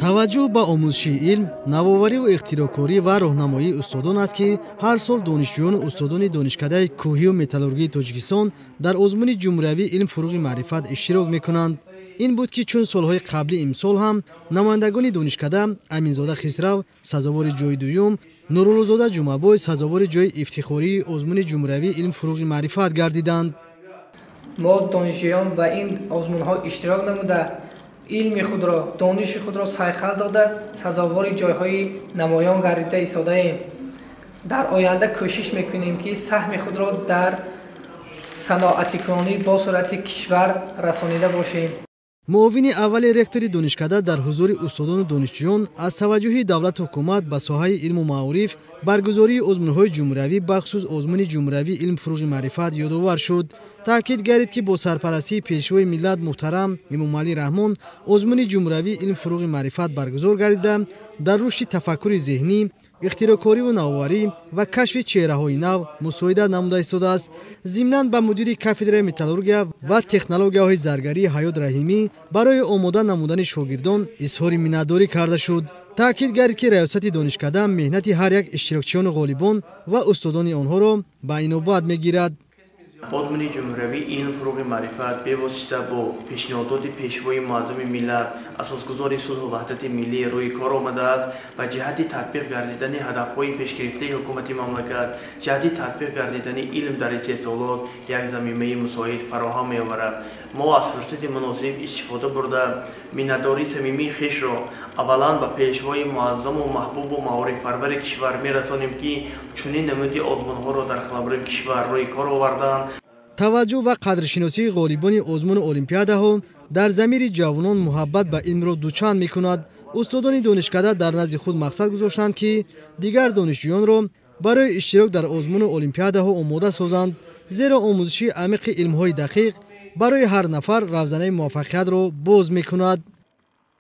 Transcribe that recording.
Таваҷҷӯҳ ба омӯзиши илм, навовариву ихтироъкорӣ ва роҳнамоии устодон аст, ки ҳар сол донишҷӯёну устодони Донишкадаи кӯҳию металлургии Тоҷикистон дар озмуни ҷумҳуриявии «Илм фуруғи маърифат» иштирок мекунанд. Ин буд, ки чун солҳои қаблӣ имсол ҳам намояндагони донишкада Аминзода Хисрав сазовори ҷои дуюм, Нуруллозода Ҷумъабой сазовори ҷои ифтихории озмуни ҷумҳуриявии «Илм фуруғи маърифат» гардиданд. Мо, донишҷӯён, ба ин озмунҳо иштирок намуда, илми худро, дониши худро сайқал дода, сазовори ҷойҳои намоён гардида истодаем. Дар оянда кӯшиш мекунем, ки саҳми худро дар саноатикунонӣ бо суръати кишвар расонида бошем. Муовини аввали ректори донишкада дар ҳузури устодону донишҷӯён аз таваҷҷӯҳи давлату ҳукумат ба соҳаи илму маориф, баргузории озмунҳои ҷумҳуриявӣ, бахусус озмуни ҷумҳуриявии «Илм фуруғи маърифат» ёдовар шуд. Таъкид гардид, ки бо сарпарастии Пешвои миллат муҳтарам Эмомалӣ Раҳмон озмуни ҷумҳуриявии «Илм фуруғи маърифат» баргузор гардида, дар рушди тафаккури зеҳнӣ, ихтироъкориву навоварӣ ва кашфи чеҳраҳои нав мусоидат намуда истодааст. Зимнан ба мудири кафедраи металлургия ва технологияҳои заргарӣ Ҳаёт Раҳимӣ барои омода намудани шогирдон изҳори миннатдорӣ карда шуд. Таъкид гардид, ки раёсати донишкада меҳнати ҳар як иштирокчиёну ғолибон ва устодони онҳоро ба инобат мегирад. Озмуни ҷумҳуриявии «Илм фуруғи маърифат» бевосита бо пешниҳодоти Пешвои муаззами миллат, асосгузори сулҳу ваҳдати миллӣ рӯи кор омадааст ва ҷиҳати татбиқ гардидани ҳадафҳои пешгирифтаи ҳукумати мамлакат, ҷиҳати татбиқ гардидани илм дар истеҳсолот як замимаи мусоид фароҳам меоварад. Мо аз фурсати муносиб истифода бурда, миннатдории самимии хешро аввалан ба Пешвои муаззаму маҳбубу маорифпарвари кишвар мерасонем, ки чунин намуди озмунҳоро дар қаламрави кишвар рӯи кор оварданд. Таваҷҷӯҳ ва қадршиносии ғолибони озмуну олимпиадаҳо дар замири ҷавонон муҳаббат ба илмро дучанд мекунад. Устодони донишкада дар назди худ мақсад гузоштанд, ки дигар донишҷӯёнро барои иштирок дар озмуну олимпиадаҳо омода созанд, зеро омӯзиши амиқи илмҳои дақиқ барои ҳар нафар равзанаи муваффақиятро боз мекунад.